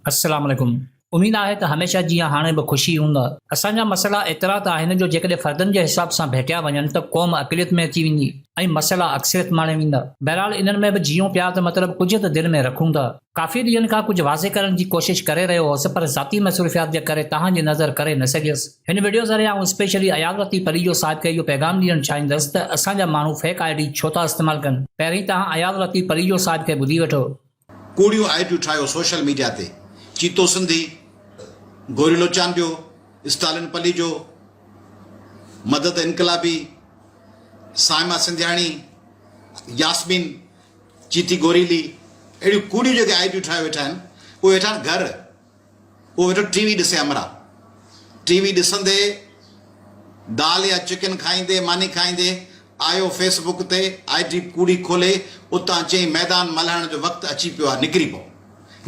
السلام عليڪم اميد آهي ته هميشه جيان هاڻي به خوشي هوندا. اسان جا مسئلا ايترا ته آهن جو جيڪڏهن فردن جي حساب سان ڀيٽيا وڃن ته قوم اقليت ۾ اچي ويندي ۽ مسئلا اڪثريت ماڻي ويندا. بهرحال انهن ۾ به جيئون پيا ته مطلب ڪجهه ته دل ۾ رکون ٿا. ڪافي ڏينهن کان ڪجهه واضح ڪرڻ جي ڪوشش ڪري رهيو هوس پر ذاتي مصروفيات جي ڪري توهان جي نظر ڪري نه سگهيس. هن وڊيو ذريعي آئون اسپيشلي اياز لطيف پليجو صاحب کي اهو پيغام ڏيڻ چاهيندس ته اسان جا ماڻهو فيڪ I D ڇو ٿا استعمال ڪن. پهرين توهان اياز لطيف پليجو صاحب کي ٻڌي وٺو. ڪوڙيون آء ڊيون ٺاهيو سوشل ميڊيا تي چيتو سنڌي، گوريلو چانڊيو، اسٽالن پليجو، مدد انقلابي، صائمه سنڌياڻي، ياسمين چيتي گوريلي اهڙيون ڪوڙيون جيڪي آء ڊيون ٺاهيو ويٺا آهن اهي ويٺا آهن گهر اهو ويٺو ٽي وي ڏسي همراهه ٽي وي ڏسندي دال يا چڪن کائيندي ماني کائيندي آيو فيس بڪ تي I D ڪوڙي کولي اتان چيائين ميدان ملهائڻ جو وقت اچي پيو آهي نڪري پئو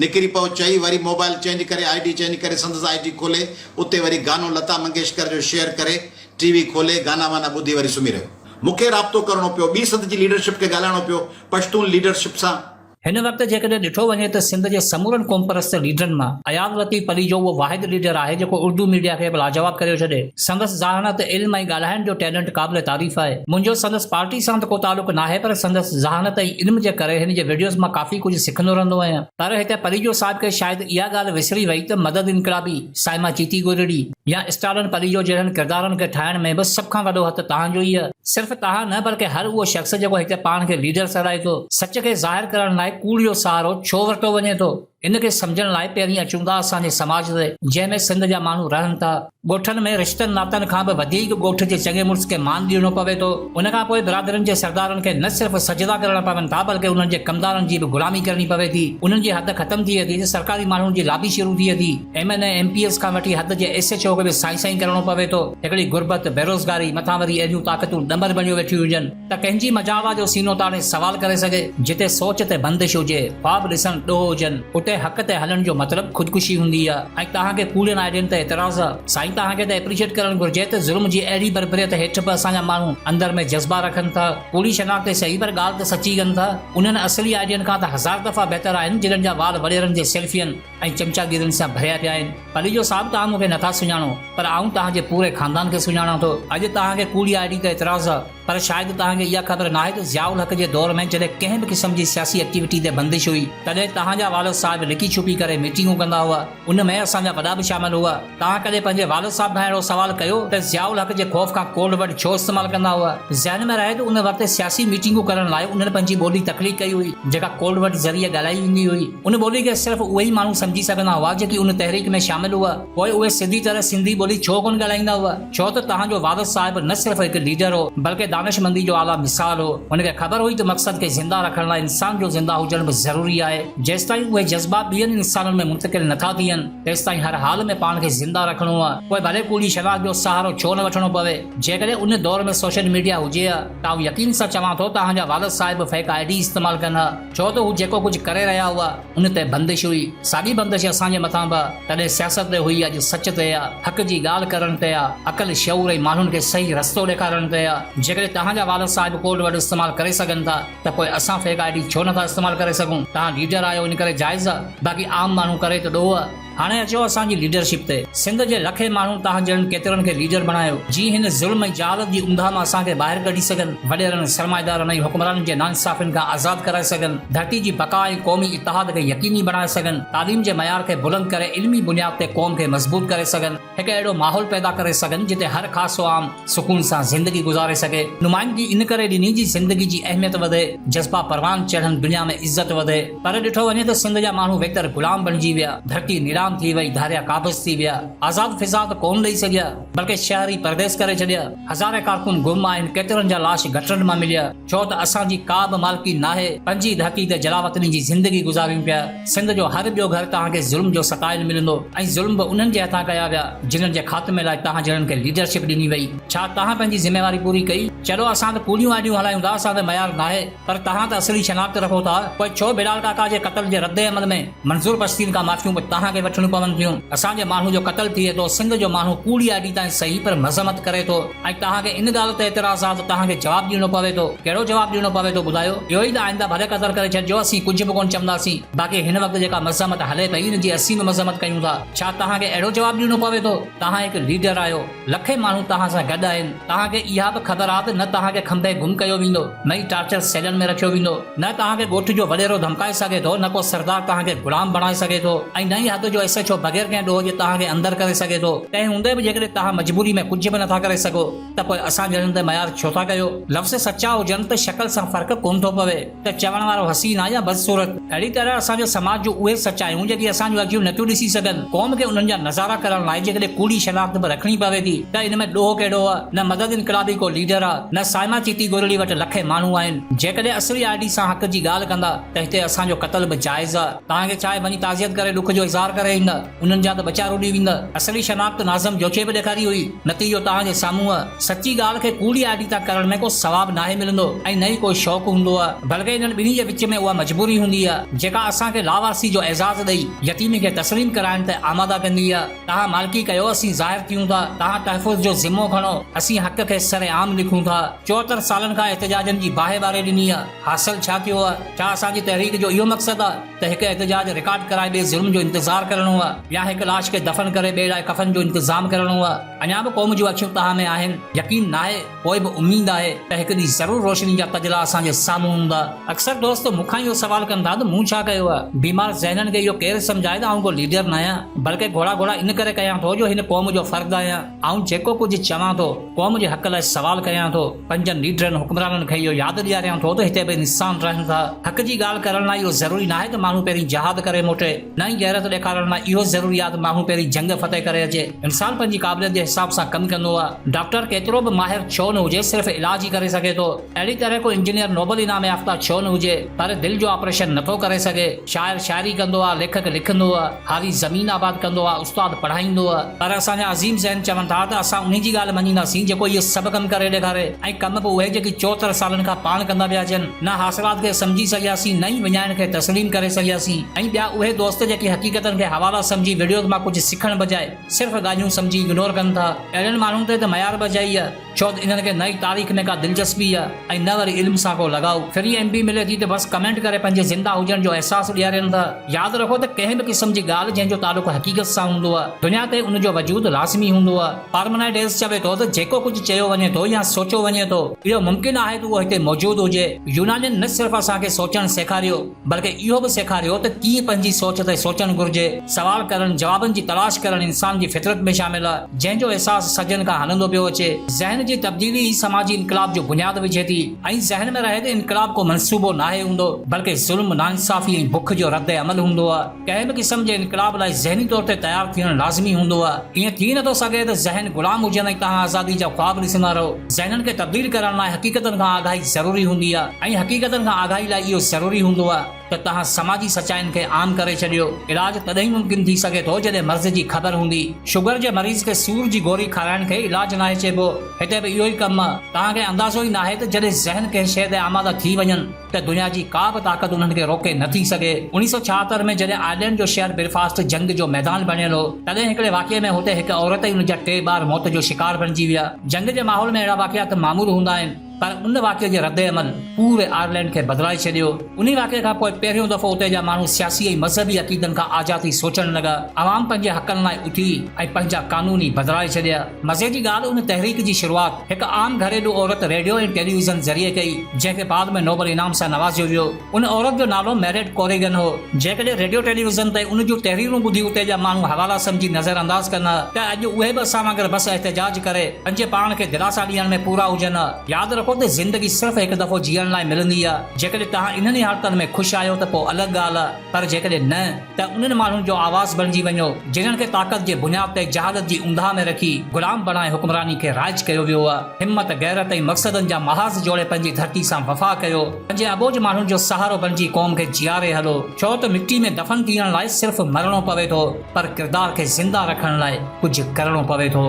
نڪري پئو چئي وري موبائل چينج ڪري I D change ڪري سندس I D کولي اتي وري گانو لتا منگيشڪر جو شيئر ڪري ٽي وي کولي گانا وانا ٻڌي وري سمهي رهيو. مون کي رابطو ڪرڻو پيو ٻي سنڌ جي ليڊرشپ کي ڳالهائڻو پيو پشتون ليڊرشپ سان. هن وقت جيڪڏهن ڏٺو وڃي ته سنڌ جي سمورن قومپرست ليڊرن مان اياز لطيف پليجو اهو واحد ليڊر آهي جيڪو اردو ميڊيا کي به لاجواب ڪريو ڇڏي. سندس ذهانت، علم ۽ ڳالهائڻ جو ٽيلنٽ قابل تعريف آهي. منهنجو سندس پارٽي سان ته ڪو تعلق ناهي پر سندس ذهانت ۽ علم جي ڪري هن جي وڊيوز مان ڪافي ڪجهه سکندو رهندو آهيان. پر هتي پليجو صاحب کي شايد اها ڳالهه وسري وئي ته مدد انقلابي، صائمه چيتي گورڙي يا اسٽالن پليجو جهڙن ڪردارن کي ٺاهڻ ۾ به سڀ کان وڏو هٿ توهان جو ئي آهي. صرف توهان نه بلڪه هر اهو شخص جيڪو هتي پاڻ کي ليڊر سڏائي ٿو. سچ کي ظاهر ڪرڻ لاء ڪوڙ جو سهارو ڇو ورتو وڃي ٿو؟ ان کي سمجهڻ لاء پهرين اچون ٿا اسان جي سماج تي جنهن ۾ سنڌ جا ماڻهو رهن ٿا. ڳوٺن ۾ رشتن ناتن کان به وڌيڪ ڳوٺ جي چڱي مڙس کي مان ڏيڻو پوي ٿو. ان کان پوء برادرين جي سردارن کي نه صرف سجدا ڪرڻا پون ٿا بلڪه انهن جي ڪمدارن جي به غلامي ڪرڻي پوي ٿي. انهن جي حد ختم ٿئي ٿي ته سرڪاري ماڻهن جي لابي شروع ٿئي ٿي. M N A, M P As کان وٺي حد جي ايس ايڇ او کي به سائين سائين ڪرڻو پوي ٿو. هڪڙي غربت، بيروزگاري، مٿان وري اهڙيون طاقتون ڏمر بڻيو ويٺيون هجن ته ڪنهن جي مجال آ جو سينو تاڻي سوال ڪري سگهي. جتي سوچ تي بندش هجي، خواب ڏسڻ ڏوهه هجن، اتي حق تي هلڻ جو مطلب خودڪشي هوندي آ ۽ توهان کي ڪوڙين آئيڊين تي اعتراض آ. سائين توهان کي ته اپريشيٽ ڪرڻ گهرجي ته ظلم جي اهڙي بربريت هيٺ به اسان جا ماڻهو اندر ۾ جذبا رکن ٿا. ڪوڙي شناخت تي سهي پر ڳالهه ته سچي ڪن ٿا. انهن اصلي آئيڊين کان ته هزار دفعا بهتر آهن جنھن جا وال وڏيرن جي سيلفين ۽ چمچاگيرين سان ڀريا پيا آهن. پليجو صاحب توهان مون کي نٿا سڃاڻو پر آئون توهان جي پوري خاندان کي سڃاڻان ٿو. اڄ توهان کي ڪوڙي I D تي اعتراض آ پر شايد توهان کي اها خبر ناهي ته ضياء الحق جي دور ۾ جڏهن ڪنهن به قسم جي سياسي ايڪٽيوٽي تي بندش هئي تڏهن توهان جا والد صاحب لڪي ڇپي ڪري ميٽنگون ڪندا هئا. ان ۾ اسان جا وڏا به شامل هئا. توهان ڪڏهن پنهنجي والد صاحب کان اهڙو سوال ڪيو ته ضياء الحق جي خوف کان ڪولڊ ورڊ ڇو استعمال ڪندا هئا؟ ذهن ۾ رهي ته ان وقت سياسي ميٽنگون ڪرڻ لاء انهن پنهنجي ٻولي تخليق ڪئي هئي جيڪا ڪولڊ ورڊ ذريعي ڳالهائي ويندي هئي. ان ٻولي کي صرف اهي ئي ماڻهو سمجهي سگهندا هئا جيڪي ان تحريڪ ۾ شامل هئا. پوء اهي سڌي طرح سنڌي ٻولي ڇو ڪونه ڳالهائيندا هئا؟ ڇو ته توهان جو والد صاحب نه صرف هڪ ليڊر هو بلڪه دانشمندي جو اعليٰ مثال هو. هن کي خبر هئي ته مقصد کي زنده رکڻ لاء انسان جو زنده هجڻ به ضروري آهي. جيستائين اهي جذبا ٻين انسانن ۾ منتقل نٿا ٿين تيستائين هر حال ۾ پاڻ کي زنده رکڻو آ. پوء ڀلي ڪوڙي شناخت جو سهارو ڇو نه وٺڻو پوي. جيڪڏهن ان دور ۾ سوشل ميڊيا هجي ها ته آئون يقين سان چوان ٿو توهان جا والد صاحب به فيڪ I D استعمال ڪن ها. ڇو ته هو جيڪو ڪجهه ڪري رهيا هئا ان تي بندش هئي. ساڳي بندش اسان جي مٿان به تڏهن سياست تي هئي اڄ سچ تي آ، حق جي ڳالهه ڪرڻ تي آ، عقل، شعور ۽ ماڻهن کي صحيح رستو ڏيکارڻ تي آ. جيڪڏهن توهان جا والد صاحب ڪوڊ ورڊ استعمال ڪري سگهن ٿا ته پوء اسان فيڪ I D ڇو نٿا استعمال ڪري سگهون؟ توهان ليڊر آهيو ان ڪري جائز آ، باقي عام ماڻهو ڪري ته ڏوهه آ. هاڻي اچو اسان جي ليڊرشپ تي. سنڌ جي لکين ماڻهن توهان جهڙن ڪيترن کي ليڊر بڻايو، جيئن هن ظلم ۽ جهالت جي اونداهه مان اسان کي ٻاهر ڪڍي سگهن، وڏيرن، سرمائيدارن ۽ حڪمرانن جي ناانصافين کان آزاد ڪرائي سگهن، ڌرتي جي بقا ۽ قومي اتحاد کي يقيني بڻائي سگهن، تعليم جي معيار کي بلند ڪري علمي بنياد تي قوم کي مضبوط ڪري سگهن، هڪ اهڙو ماحول پيدا ڪري سگهن جتي هر خاص و عام سڪون سان زندگي گذاري سگهي. نمائندگي ان ڪري ڏني جي زندگي جي اهميت وڌي، جذبا پروان چڙهن، دنيا ۾ عزت وڌي. پر ڏٺو وڃي ته سنڌ جا ماڻهو ويتر غلام بڻجي ويا، ڌرتي نيلام ٿي وئي، ڌاريا قابض ٿي ويا، آزاد فضا ته ڪونه ڏئي سگهيا، بلڪه شهر ئي پرديس ڪري ڇڏيا، هزارين ڪارڪن گم آهن، ڪيترن جا لاش گٽرن مان مليا، ڇو ته اسان جي ڪا به مالڪي ناهي، پنهنجي ڌرتي تي جلاوطني جي زندگي گذاريون پيا، سنڌ جو هر ٻيو گهر توهان کي ظلم جو ستايل ملندو ۽ ظلم به انهن جي هٿان ڪيا ويا، جنھن جي خاتمي لاء توهان جهڙن کي ليڊرشپ ڏني وئي، ڇا توهان پنهنجي ذميواري پوري ڪئي؟ چلو اسان ته ڪوڙيون آڏيون هلايون ٿا، اسان تي ميار ناهي. پر توهان ته اصلي شناخت رکو ٿا، پوء ڇو بلال ڪاڪا جي قتل جي رد عمل ۾ منظور پشتين کان معافيون به توهان کي وٺي. وٺڻيون پون ٿيون. اسان جي ماڻهو جو قتل ٿئي ٿو، سنڌ جو ماڻهو ڪوڙي I D تائين صحيح پر مذمت ڪري ٿو ۽ توهان کي ان ڳالهه تي اعتراض آ ته توهان کي جواب ڏيڻو پوي ٿو. ڪهڙو جواب ڏيڻو پوي ٿو ٻڌايو؟ اهو ئي ته آئنده ڀلي قتل ڪري ڇڏجو اسين ڪجهه به ڪونه چونداسين باقي هن وقت جيڪا مذمت هلي پئي ان جي اسين به مذمت ڪيون ٿا. ڇا توهان کي اهڙو جواب ڏيڻو پوي ٿو؟ توهان هڪ ليڊر آهيو. لکين ماڻهو توهان سان گڏ آهن. توهان کي اها به خبر آ ته نه توهان کي کنڀي گم ڪيو ويندو، نه ئي ٽارچر سيلن ۾ رکيو ويندو، نه توهان کي ڳوٺ جو وڏيرو ڌمڪائي سگهي ٿو، نه ڪو سردار توهان کي غلام بڻائي سگهي ٿو ۽ نه ئي حد جو ايس ايڇ او بغير ڪنهن ڏوهه جي توهان کي اندر ڪري سگهي ٿو. تنهن هوندي به جيڪڏهن توهان مجبوري ۾ ڪجهه به نٿا ڪري سگهو ته پوء اسان جهڙن تي ميار ڇو ٿا ڪيو؟ لفظ سچا هجن ته شڪل سان فرق ڪونه ٿو پوي. ته چوڻ وارو حسين آ يا بدصورت. اهڙي طرح اسان جي سماج جون اهي سچايون جيڪي اسان جون اکيون نٿيون ڏسي سگهن، قوم کي انهن جا نظارا ڪرڻ لاء جيڪڏهن ڪوڙي شناخت به رکڻي پوي ٿي ته ان ۾ ڏوهه ڪهڙو آ؟ نه مدد انقلابي ڪو ليڊر آ، نه صائمه چيتي گورڙي وٽ لکين ماڻهو آهن. جيڪڏهن اصلي I D سان حق جي ڳالهه ڪندا ته هتي اسان جو قتل به جائز آ. توهان کي ڇا آهي وڃي تعزيت ڪري ڏک جو اظهار ڪري ايندا. انهن جا ته ٻچا روڏي ويندا. اصلي شناخت ناظم جوکي به ڏيکاري هئي. نتيجو توهان جي سامهون آ. سچي ڳالهه کي ڪوڙي I D تان ڪرڻ ۾ ڪو ثواب ناهي ملندو ۽ نه ئي ڪو شوق هوندو آ. بلڪه انهن ٻنهي جي وچ ۾ اها مجبوري هوندي آ، جيڪا اسان کي لاوارثي جو اعزاز ڏئي يتيمي کي تسليم ڪرائڻ تي آماده ڪندي آ. توهان مالڪي ڪيو اسين ظاهر ٿيون ٿا. توهان تحفظ جو ذمو کڻو اسين حق کي سر عام لکون ٿا. 74 سالن کان احتجاجن جي باهه ٻاري ڏني آ. حاصل ڇا ٿيو آ؟ ڇا اسان جي تحريڪ جو اهو مقصد آ؟ ته هڪ احتجاج رڪارڊ ڪرائي ٻئي ظلم جو انتظار ڪرڻو آ يا هڪ لاش کي دفن ڪري ٻئي لاء ڪفن جو انتظام ڪرڻو آ. اڃا به قوم جون اکيون توهان ۾ آهن، يقين ناهي پوء به اميد آهي ته هڪ ڏينهن ضرور روشني جا تجلا اسان جي سامهون هوندا. اڪثر دوست مون کان اهو سوال ڪن ٿا ته مون ڇا ڪيو آ؟ بيمار ذهنن کي اهو ڪير سمجهائي ته آئون ڪو ليڊر ناهيان بلڪه گهوڙا گهوڙا ان ڪري ڪيان ٿو جو هن قوم جو فرد آهيان. آئون جيڪو ڪجهه چوان ٿو قوم جي حق لاء سوال ڪريان ٿو. پنهنجن ليڊرن حڪمرانن کي اهو ياد ڏياريان ٿو ته هتي به انسان رهن ٿا. حق جي ڳالهه ڪرڻ لاء اهو ضروري ناهي ته ماڻهو پهرين جهاد ڪري موٽي، نه ئي غيرت ڏيکارڻ لاء اهو ضروري آهي ته ماڻهو پهرين جنگ فتح ڪري اچي. انسان پنهنجي قابليت جي حساب سان ڪم ڪندو آهي. ڊاڪٽر ڪيترو به ماهر ڇو نه هجي صرف علاج ئي ڪري سگهي ٿو. اهڙي طرح ڪو انجنيئر نوبل انعام يافته ڇو نه هجي پر دل جو آپريشن نٿو ڪري سگهي. شاعر شاعري ڪندو آهي، ليکڪ لکندو آهي، هاري زمين آباد ڪندو آهي، استاد پڙهائيندو آهي. پر اسان جا عظيم ذهن چون ٿا ته اسان انهي جي ڳالهه مڃينداسين جيڪو اهي سڀ ڪم ڪري ڏيکاري ۽ ڪم به اهي جيڪي 74 سالن کان پاڻ ڪندا پيا اچن. نه حاصلات کي سمجهي سگهياسين نه ئي وڃائڻ کي تسليم ڪري سگهياسين ۽ ٻيا اهي دوست جيڪي حقيقتن کي حوالا سمجهي وڊيوز مان ڪجهه سکڻ بجاء صرف ڳالهيون سمجهي اگنور ڪن ٿا. اهڙن ماڻهن تي ته ميار بجائي آهي. ڇو ته انهن کي نه ئي تاريخ ۾ ڪا دلچسپي آ ۽ نه وري علم سان ڪو لڳاء. فري ايم بي ملي ٿي ته بس ڪمينٽ ڪري پنهنجي زنده هجڻ جو احساس ڏيارين ٿا. ياد رکو ته ڪنهن به قسم جي ڳالهه جنهن جو تعلق حقيقت سان هوندو آ، دنيا تي ان جو وجود لازمي هوندو آ. پارمنائيڊيز چوي ٿو ته جيڪو ڪجهه چيو وڃي ٿو يا سوچيو وڃي ٿو، اهو ممڪن آهي ته اهو هتي موجود هجي. يونانين نه صرف اسان کي سوچڻ سيکاريو، بلڪه اهو به سيکاريو ته ڪيئن پنهنجي سوچ تي سوچڻ گهرجي. سوال ڪرڻ، جوابن جي تلاش ڪرڻ انسان جي فطرت ۾ شامل آ. جنهن جو احساس صدين کان هلندو پيو اچي. ذهن جي تبديلي ئي سماجي انقلاب جو بنياد وجهي ٿي ۽ ذهن ۾ رهي ته انقلاب ڪو منصوبو ناهي هوندو بلڪه ظلم، ناانصافي ۽ بک جو رد عمل هوندو آهي. ڪنهن به قسم جي انقلاب لاء ذهني طور تي تيار ٿيڻ لازمي هوندو آهي. ائين ٿي نٿو سگهي ته ذهن غلام هجن ۽ توهان آزادي جا خواب ڏسندا رهو. ذهنن کي تبديل ڪرڻ لاء حقيقتن کان آگاهي ضروري هوندي آهي ۽ حقيقتن کان آگاهي لاء اهو ضروري هوندو آهي. ته توهان سماجي سچائين کي عام ڪري ڇڏيو. علاج تڏهن ئي ممڪن ٿي سگهي ٿو جڏهن مرض جي خبر هوندي. شگر جي مريض کي سور جي گوري کارائڻ کي علاج ناهي چئبو. هتي به اهو ئي ڪم آ. توهان کي اندازو ئي ناهي ته جڏهن ذهن ڪنهن شيء تي آماده ٿي وڃن ته دنيا جي ڪا به طاقت انهن کي روڪي نه ٿي سگهي. 1976 ۾ جڏهن آئرلينڊ جو شهر بلفاسٽ جنگ جو ميدان بڻيل هو تڏهن هڪڙي واقعي ۾ هتي هڪ عورت ۽ ان جا ٽي ٻار موت جو شڪار بڻجي ويا. جنگ جي ماحول ۾ اهڙا واقعا ته معمول هوندا آهن. پر ان واقعي جي ردعمل پوري آئرلينڊ کي بدلائي ڇڏيو. انهي واقعي کان پوء پهريون دفعو اتي جا ماڻهو سياسي ۽ مذهبي عقيدن کان آجا ٿي سوچڻ لڳا. عوام پنهنجي حقن لاء اٿي ۽ پنهنجا قانون ئي بدلائي ڇڏيا. مزي جي ڳالهه ان تحريڪ جي شروعات هڪ عام گهريلو عورت ريڊيو ۽ ٽيليويزن ذريعي ڪئي، جنهن کي بعد ۾ نوبل انعام سان نوازيو ويو. ان عورت جو نالو ميريڊ ڪوريگن هو. جيڪڏهن ريڊيو ٽيليويزن تي ان جون تحريرون ٻڌي اتي جا ماڻهو حوالا سمجهي نظر انداز ڪن ها ته اڄ اهي به اسان وانگر بس احتجاج ڪري پنهنجي پاڻ کي دلاسا ڏيڻ ۾ پورا هجن ها. ياد رکو ته زندگي صرف هڪ دفعو جيئڻ لاء ملندي آهي. جيڪڏهن توهان انهن ئي حالتن ۾ خوش آهيو ته پوء الڳ ڳالهه آهي پر جيڪڏهن نه ته انهن ماڻهن جو آواز بڻجي وڃو جنھن کي طاقت جي بنياد تي جهالت جي اونداهه ۾ رکي غلام بڻائي حڪمراني کي رائج ڪيو ويو آهي. همت، غيرت ۽ مقصدن جا محاذ جوڙي پنهنجي ڌرتي سان وفا ڪيو. پنهنجي اٻوجهه ماڻهن جو سهارو بڻجي قوم کي جياري هلو. ڇو ته مٽي ۾ دفن ٿيڻ لاء صرف مرڻو پوي ٿو پر ڪردار کي زنده رکڻ لاء ڪجهه ڪرڻو پوي ٿو.